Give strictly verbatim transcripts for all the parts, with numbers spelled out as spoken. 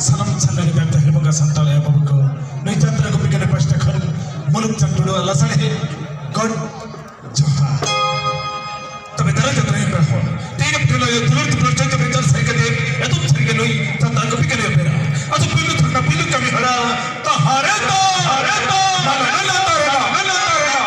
ᱥᱟᱱᱟᱢ ᱥᱟᱸᱜᱷᱟᱨᱤᱭᱟᱹ ᱡᱟᱦᱮᱨ ᱵᱚᱸᱜᱟ ᱥᱟᱱᱛᱟᱲ ᱟᱭᱳ ᱵᱟᱵᱟ ᱠᱚ, ᱱᱩᱭ ᱡᱟᱛᱨᱟ ᱜᱩᱯᱤ ᱠᱟᱱᱟ ᱯᱟᱦᱴᱟ ᱠᱷᱚᱱ ᱢᱩᱞᱩᱠ ᱪᱟᱸᱫ ᱴᱩᱰᱩ ᱞᱟᱥᱟᱲᱦᱮᱫ ᱜᱚᱰ ᱡᱚᱦᱟᱨ᱾ ᱛᱚᱵᱮ ᱫᱟᱨᱟᱭ ᱡᱟᱛᱨᱟ ᱨᱮᱱ ᱯᱮᱲᱟ ᱦᱚᱲ, ᱛᱮᱦᱮᱧ ᱟᱯᱮ ᱴᱷᱮᱱ ᱞᱟᱹᱭ ᱫᱩᱞᱟᱹᱲ ᱫᱩᱯᱞᱟᱹᱲ ᱪᱚᱭᱛ ᱨᱮ ᱪᱟᱞ ᱥᱟᱹᱨᱤ ᱠᱟᱛᱮ ᱮᱛᱚᱢ ᱥᱟᱹᱨᱤ ᱜᱮ ᱱᱩᱭ ᱡᱟᱛᱨᱟ ᱜᱩᱯᱤ ᱠᱟᱱᱟ ᱯᱮᱲᱟ᱾ ᱟᱫᱚ ᱯᱩᱭᱞᱩ ᱛᱷᱟᱨ ᱨᱮᱱᱟᱜ ᱯᱩᱭᱞᱩ ᱠᱟᱹᱢᱤ ᱦᱚᱨᱟ ᱛᱟᱦᱟᱨᱮ ᱛᱚ, ᱛᱟᱦᱟᱨᱮ ᱛᱚ, ᱢᱟᱱᱮ ᱞᱟᱛᱟᱨ ᱨᱮᱱᱟᱜ, ᱞᱟᱛᱟᱨ ᱨᱮᱱᱟᱜ᱾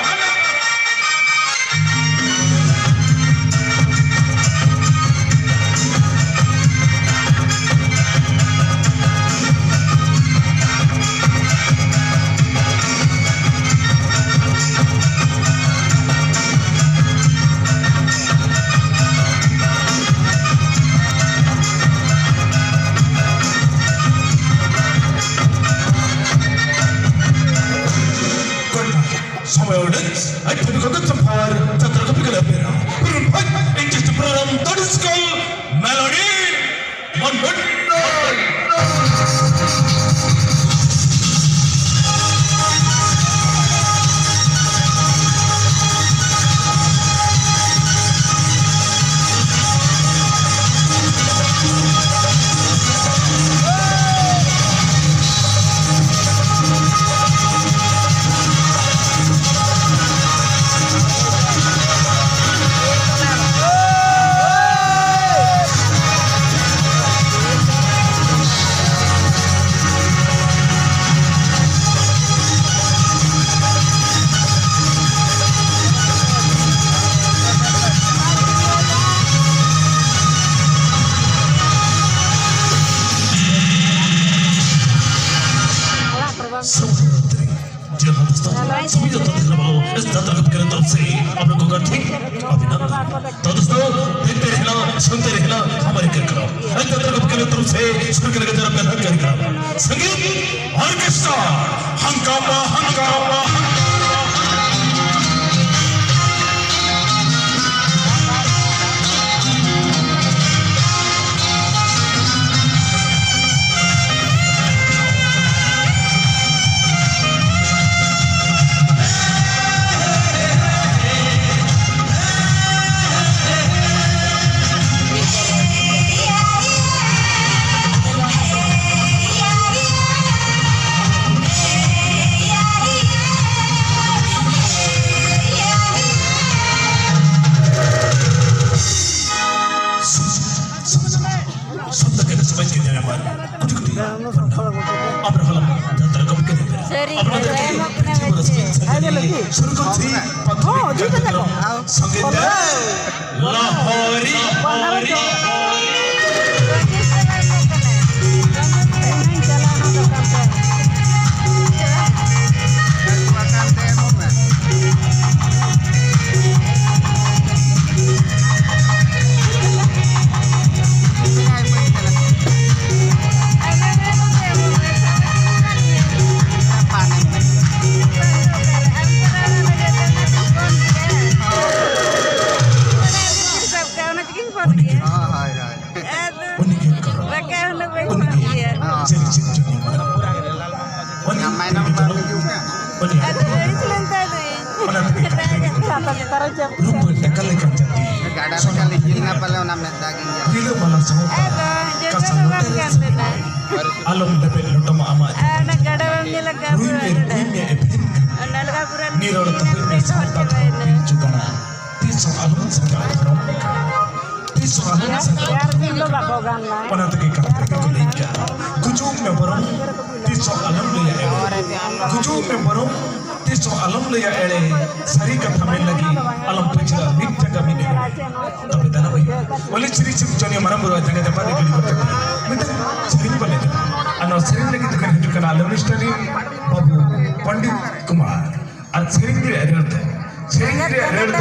ᱥᱚᱢᱚᱭ ᱚᱰᱮᱡ, ᱟᱡ ᱴᱷᱮᱱ ᱠᱷᱚᱱ ᱥᱟᱯᱷᱟᱨ, ᱡᱟᱛᱨᱟ ᱠᱚ ᱯᱤᱠᱟᱞᱟ ᱯᱮᱨᱟ᱾ ᱯᱩᱨᱩᱱ ᱵᱷᱟᱡ, ᱤᱧ ᱪᱮᱥᱴᱟ ᱯᱨᱳᱜᱨᱟᱢ, ᱫᱚ ᱰᱤᱥᱠᱚᱞ, ᱢᱮᱞᱳᱰᱤ, ᱢᱚᱱ ᱢᱚᱱ᱾ ᱥᱟᱶᱛᱮ ᱡᱟᱦᱟᱸ ᱫᱚᱥᱛᱚ ᱥᱩᱵᱤᱫᱷᱟ ᱛᱚᱛᱷᱟ ᱨᱮ ᱵᱟᱵᱚ ᱤᱥ ᱡᱟᱛᱨᱟ ᱜᱩᱯᱤ ᱠᱟᱱᱟ ᱛᱚᱨᱚᱯ ᱥᱮ ᱟᱯᱱᱟ ᱠᱚ ᱜᱟᱛᱷᱤ ᱟᱵᱷᱤᱱᱚᱱᱫᱚᱱ᱾ ᱛᱚ ᱫᱚᱥᱛᱚ, ᱫᱮᱠᱷᱛᱮ ᱨᱮᱦᱱᱟ, ᱥᱩᱱᱛᱮ ᱨᱮᱦᱱᱟ, ᱦᱟᱢᱟᱨᱮ ᱠᱟᱨᱭᱚᱠᱨᱚᱢ ᱤᱥ ᱡᱟᱛᱨᱟ ᱜᱩᱯᱤ ᱠᱟᱱᱟ ᱛᱚᱨᱚᱯ ᱥᱮ ᱥᱩᱨᱩ ᱠᱟᱨᱱᱮ ᱠᱟ ᱡᱟᱱᱟ ᱯᱮᱦᱞᱟ ᱠᱟᱨᱭᱚᱠᱨᱚᱢ ᱥᱚᱝᱜᱤᱛ ᱚᱨᱠᱮᱥᱴᱨᱟ ᱦᱟᱝᱜᱟᱢᱟ, ᱦᱟᱝᱜᱟᱢᱟ, ᱦᱟᱝᱜᱟᱢᱟ᱾ ᱠᱩᱴᱤ ᱠᱩᱴᱤ ᱯᱟᱱᱰᱟ ᱟᱵᱨᱟᱦᱟᱞᱟᱢ ᱡᱟᱛᱨᱟ ᱜᱚᱢᱠᱮ ᱱᱮᱵᱮᱨᱟ᱾ ᱥᱟᱹᱨᱤ ᱟᱵᱨᱟᱦᱟᱞᱟᱢ ᱜᱮ ᱡᱟᱛᱨᱟ ᱜᱚᱢᱠᱮ ᱱᱮᱵᱮᱨᱟ᱾ ᱥᱟᱹᱨᱤ ᱜᱮ ᱥᱟᱹᱨᱤ ᱜᱮ᱾ ᱥᱩᱨᱠᱚᱱ ᱥᱨᱤ ᱯᱟᱛᱷᱟᱢᱤᱠ ᱦᱚᱸ, ᱡᱩᱛ ᱠᱟᱨᱡᱚᱠᱨᱚᱢ ᱟᱠᱚ᱾ ᱥᱚᱸᱜᱮ ᱛᱮ ᱞᱟᱦᱚᱨᱤ ᱦᱚᱨᱤ᱾ ᱦᱳᱭ, ᱦᱳᱭ᱾ ᱩᱱᱤ ᱜᱮ ᱠᱟᱨᱚᱱ᱾ ᱩᱱᱤ ᱜᱮ ᱪᱮᱫ ᱪᱮᱫ ᱡᱚᱱᱤ ᱢᱟᱱ᱾ ᱩᱱᱤ ᱜᱮ ᱡᱚᱱᱚᱢ᱾ ᱩᱱᱤ ᱜᱮ ᱚᱱᱟ ᱛᱮᱜᱮ ᱠᱟᱛᱷᱟ ᱨᱮ ᱢᱮᱱᱟᱜᱼᱟ, ᱨᱩᱯᱟᱹ ᱴᱟᱠᱟ ᱞᱮᱠᱟᱱ ᱡᱟᱹᱛᱤ᱾ ᱜᱟᱰᱟ ᱞᱮᱠᱟ ᱞᱤᱸᱡᱤ ᱞᱮᱱᱟ ᱯᱟᱞᱮ ᱚᱱᱟ ᱢᱮᱫ ᱫᱟᱜ ᱜᱮᱧ ᱧᱮᱞ᱾ ᱨᱤᱞᱟᱹᱢᱟᱞᱟ ᱥᱟᱶᱛᱟ᱾ ᱠᱟᱥᱟ ᱞᱚᱴᱟ ᱨᱮ ᱥᱮᱯᱮᱫ ᱢᱮ᱾ ᱟᱞᱚᱢ ᱞᱮᱵᱮᱫ ᱞᱚᱴᱚᱢᱟ ᱟᱢᱟᱜ ᱡᱟᱹᱛᱤ᱾ ᱨᱩᱭ ᱢᱮ, ᱨᱩᱭ ᱢᱮ, ᱮᱵᱷᱮᱱ ᱠᱟᱱᱟ᱾ ᱱᱤᱨᱚᱲ ᱛᱟᱦᱮᱸ ᱢᱮ ᱥᱟᱶᱛᱟ ᱫᱷᱚᱨᱚᱢ ᱯᱤᱞᱪᱩ ᱠᱟᱱᱟ᱾ ᱛᱤᱥ ᱦᱚᱸ ᱟᱞᱚᱢ ᱥᱟᱸᱜᱟᱲ ᱫᱷᱚᱨᱚᱢ ᱞᱮᱠᱟ᱾ ᱛᱤᱥ ᱦᱚᱸ ᱟᱞᱚᱢ ᱥᱟᱸᱜᱟᱲ ᱫᱷᱚᱨᱚᱢ ᱞᱮᱠᱟ᱾ ᱚᱱᱟ ᱛᱮᱜᱮ ᱠᱟᱛᱷᱟ ᱨᱮᱜᱮ ᱠᱚ ᱞᱟᱹᱭ ᱠᱟᱜᱼᱟ, ᱜᱩᱡᱩᱜ ᱢᱮ ᱵᱚᱨᱚᱝ, ᱛᱤᱥ ᱦᱚᱸ ᱟᱞᱚᱢ ᱞᱟᱹᱭᱟ ᱮᱲᱮ᱾ ᱜᱩᱡᱩᱜ ᱢᱮ ᱵᱚᱨᱚᱝ, ᱛᱤᱥ ᱦᱚᱸ ᱟᱞᱚᱢ ᱞᱟᱹᱭᱟ ᱮᱲᱮ᱾ ᱥᱟᱹᱨᱤ ᱠᱟᱛᱷᱟ ᱢᱮᱱ ᱞᱟᱹᱜᱤᱫ ᱟᱞᱚᱢ ᱯᱟᱹᱪᱷᱞᱟᱹᱜᱼᱟ, ᱢᱤᱫ ᱡᱟᱸᱜᱟ ᱢᱤᱫ ᱮᱲᱮ᱾ ᱛᱚᱵᱮ ᱫᱟᱱᱟ ᱵᱷᱟᱹᱭ, ᱚᱞᱮ ᱪᱤᱨᱤ ᱪᱤᱨᱤ ᱪᱚᱱᱤᱭᱟ ᱢᱟᱨᱟᱝ ᱵᱩᱨᱩ ᱡᱟᱸᱜᱟ ᱡᱟᱯᱟᱜ ᱨᱮ ᱜᱤᱰᱤ ᱜᱚᱫ ᱠᱟᱛᱮ ᱢᱤᱫᱴᱟᱝ ᱥᱮᱨᱮᱧ ᱵᱚᱱ ᱮᱱᱮᱡᱟ᱾ ᱟᱨ ᱱᱚᱣᱟ ᱥᱮᱨᱮᱧ ᱞᱟᱹᱜᱤᱫ ᱫᱚ ᱦᱤᱡᱩᱜ ᱠᱟᱱᱟ ᱟᱞᱮ ᱢᱤᱥᱴᱟᱨ ᱵᱟᱹᱵᱩ ᱯᱚᱱᱰᱤᱛ ᱠᱩᱢᱟᱨ᱾ ᱟᱨ ᱥᱮᱨᱮᱧ ᱨᱮᱭᱟᱜ ᱨᱟᱹᱲ ᱫᱚ, ᱥᱮᱨᱮᱧ ᱨᱮᱭᱟᱜ ᱨᱟᱹᱲ ᱫᱚ